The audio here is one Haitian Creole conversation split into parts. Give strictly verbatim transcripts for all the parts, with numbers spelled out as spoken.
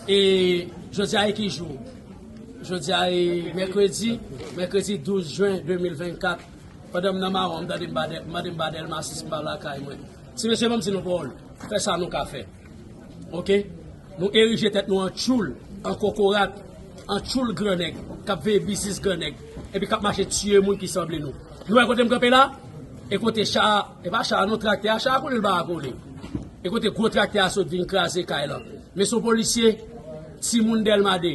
E jodi a e ki jou? Jodi a e mèkredi, mèkredi douz jen de mil vennkat. Pandan m nan mawon, m tande m ba Dè-, m tande m ba Dèlma sis m pa lakay mwen. Ti mesye, ban m di nou pawòl. Fè sa nou ka fè. Oke? Nou erije tèt nou an tchoul, an kokorat, an tchoul grannèg, k ap veye biznis grannèg, epi k ap mache tiye moun ki sanble nou. Nou wè kote m kanpe la? E kote cha a, e pa cha a non, traktè a, cha a koule l pa koule. E kote gwo traktè a sot vin kraze kay lan. Men se yon polisye, timoun Dèlma de,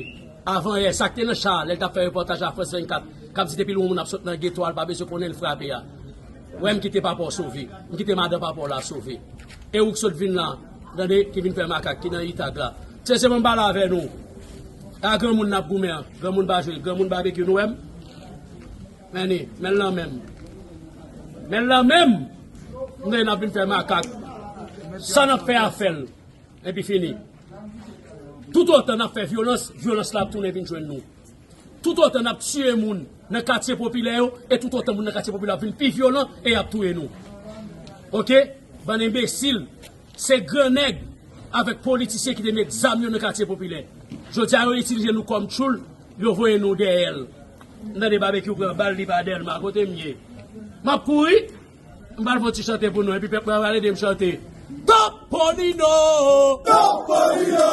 avan yè, sa k te nan cha a, lè l t ap fè repòtaj a Frans vennkat, k ap di depi lwen yon moun ap sot nan geto a, l pa bezwen konnen l frape a. Wè, m kite papa w sove. M kite madan papa w la sove. E ou k sot vin la, tande, ki vin fè makak, ki nan Itag la. Se, se bon, m pale avè nou. A granmoun n ap goumen an. Granmoun pa jwe. Granmoun babekyou, nou wè m? Men li, men l nan men m. Men l nan men m. M tande n ap vin fè makak. Sa n ap fè a fè l. Epi fini. Toutotan n ap fè vyolans, vyolans la ap tounen vin jwenn nou. Toutotan n ap tiye moun nan katye popilè yo, e toutotan moun nan katye popilè ap vin pi vyolan e y ap touye nou. Oke? Bann enbesil, se grannèg avèk politisyen ki te met zam yo nan katye popilè. Jodi a, yo itilize nou kòm tchoul, yo voye nou dèyè l. M tande babekyou pran bal, li pa Dèlma, kote m ye? M ap kouri. M pral fè yon ti chante pou nou, epi pèp mwen pral ede m chante. Topolino! Topolino!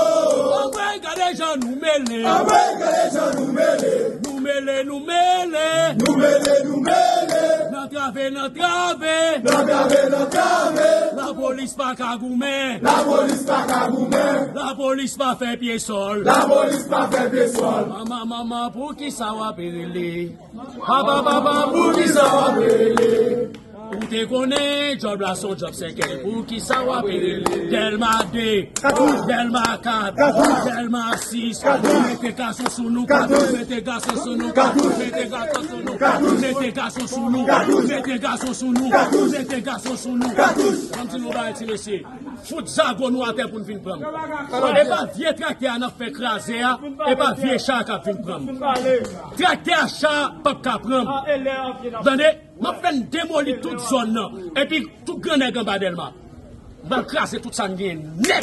Anmwey, gade jan nou mele! Anmwey, gade jan nou mele! Nou mele, nou mele! Nou mele, nou mele! Nan trave, nan trave! Nan trave, nan trave! Lapolis pa ka goumen! Lapolis pa ka goumen! Lapolis pa fè pye sòl! Lapolis pa fè pye sòl! Manman, manman, poukisa w ap rele? Papa, papa, poukisa w ap rele? Ou te konnen djòb la se yon djòb sèkèy. Poukisa w ap rele? Dèlma de, Dèlma kat, Dèlma sis. Mete gason sou nou, mete gason sou nou, mete gason sou nou, mete gason sou nou, mete gason sou nou, mete gason sou nou. Ban m di nou bagay, ti mesye. Fout zago nou atè pou n vin pran m. E pa vye traktè a n ap fè kraze a, e pa vye cha a k ap vin pran m. Traktè a, cha a p ap ka pran m. Tande, m ap fè n demoli tout zòn nan, epi tout grannèg anba Dèlma. M pral kraze tout sa n genyen nèt.